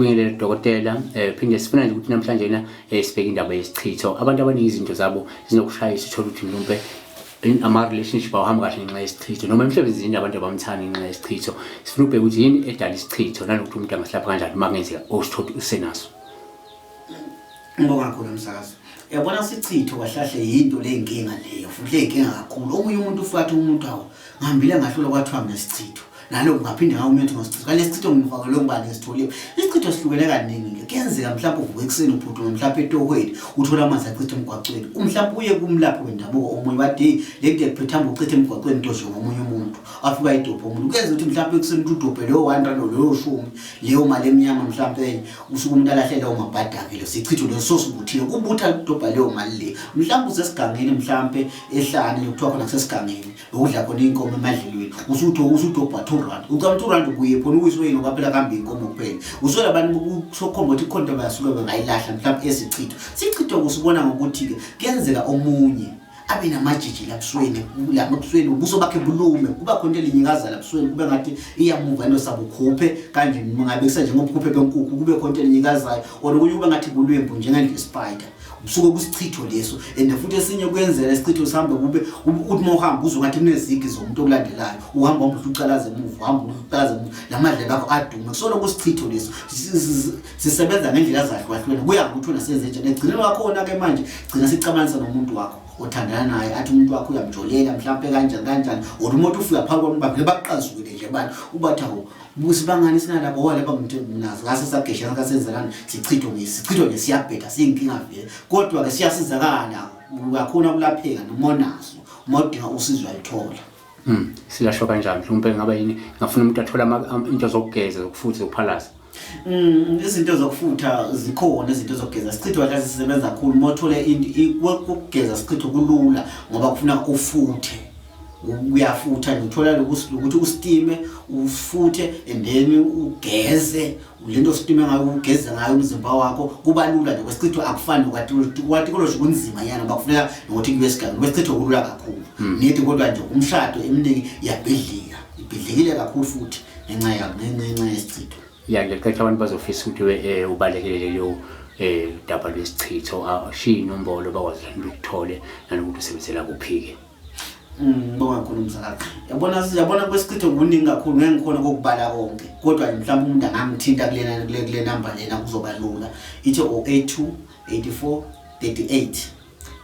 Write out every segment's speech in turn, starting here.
Sibingelele dokotela, phinde sifuna nje ukuthi namhlanje na sibheke indaba yesichitho. Abantu abaningi izinto zabo zinokushayisa, uthola ukuthi mhlawumbe ama-relationship awuhambi kahle ngenxa yesichitho, noma emsebenzini abantu abamthandi ngenxa yesichitho. Sifuna ukubheka ukuthi yini edala isichitho nanokuthi umuntu angasilapha kanjani uma kungenzeka osithola ukuthi usenaso. Ngibonga kakhulu msakazi. Yabona sichitho kahlahle yinto leyinkinga leyo futhi leyinkinga kakhulu. Omunye umuntu ufika athi umuntu awu ngihambile ngahlula kwathiwa nginesichitho. Nalokhu ngaphinde ngawumuntu ngosichitho. Kanti lesichitho ngifake lo ngibani ngisitholile. Isichitho sihlukene kaningi ke. Kuyenzeka mhlawumbe uvuka ekuseni uphuthuma mhlawumbe etohweni uthola amanzi achitha emgwaqweni. Mhlawumbe uye kumlaphi wendabuko omunye bathi hey le nto ekuphethe hamba uchithe emgwaqweni into nje ngomunye umuntu. Afika ayidobhe umuntu. Kuyenzeka ukuthi mhlawumbe ekuseni uthi udobhe leyo 1 rand leyo shumi leyo mali emnyama mhlawumbe enye. Usuke umuntu alahle leyo mabhadake leyo sichitho leyo sosibuthile kubutha kudobha leyo mali le. Mhlawumbe usesigangeni mhlawumbe ehlane lokuthiwa khona kusesigangeni ukudla khona inkomo emadlelweni usuthi usudobha 2 rand ucama 2 rand ubuye khona uyiswe yini ngoba phela kuhamba inkomo kuphela uswela abantu kusokhomba ukuthi kukhona into abayasuke bengayilahla mhlawumbe esichitho sichitho kusibona ngokuthi-ke kuyenzeka omunye abe namajiji labusweni labusweni ubuso bakhe bulume kuba khona into elinyikaza labusweni kube ngathi iyamuva into sabukhuphe kanje ngabe kusenjengobukhuphe benkukhu kube khona into elinyikazayo or okunye kube ngathi bulwembu njengendle spider kusuke kusichitho leso. And futhi esinye kuyenzeka isichitho sihambe kube uthi uma uhamba uzwe ngathi kunezigi zomuntu okulandelayo, uhamba uhamba ucalaza emuva, uhamba ucalaza emuva, lamadlebe akho adume. Kusona kusichitho leso sisebenza ngendlela zahlukahlukene, kuya ngokuthi wena senze njani. Ekugcineni kwakhona-ke manje gcina sicabanisa nomuntu wakho othandana naye, athi umuntu wakho uyamjolela mhlampe kanjani kanjani, or umuntu ufika phambi kwabantu bavele bakuqazukile nje abantu ubathi awu busi bangani sinalabo wale bangimnazo ngase sagesha ngasenzelani sichitho nje sichitho nje siyabheda siyinkinga vele, kodwa ke siyasizakala uyakhona ukulapheka noma onaso uma udinga usizo uyalithola. Silashwa kanjani mhlawumbe ngaba yini ngafuna umuntu athola into zokugeza zokufutha zokuphalaza? Izinto zokufutha zikhona, izinto zokugeza sichitho kahle sisebenza kakhulu. Uma uthole ukugeza sichitho kulula ngoba kufuna ufuthe, uyafutha nje uthola ukuthi ustime ufuthe and then ugeze lento ostime ngayo ugeze ngayo umzimba wakho, kuba lula nje. Kwesichitho akufani kwatikoloshi kunzima nyana ngoba kufuneka nokuthi kuye esigangeni. Kwesichitho kulula kakhulu nithi, kodwa nje umshado eminingi iyabhidlika, ibhidlikile kakhulu futhi ngenxa yayo ngenxa yesichitho. Ya, ngiyaqetha abantu bazofisa ukuthi ubalekelele leyo daba lwesichitho, ashiye inombolo bakwazi ukuthole nanokuthi usebenzela kuphi-ke. Ngibonga kakhulu mzalwane. Yabona yabona kwesichitho kuningi kakhulu ngeke ngikhona ukukubala konke. Kodwa nje mhlawumbe umuntu angangithinta kulena kule kule number lena kuzoba lula. Ithi 082 84 38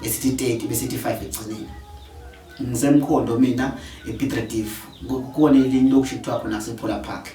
besithi 30 besithi 5 ekugcineni. Ngisemkhondo mina ePiet Retief. Kukhona elinye lokusho kuthiwa khona kusePolar Park.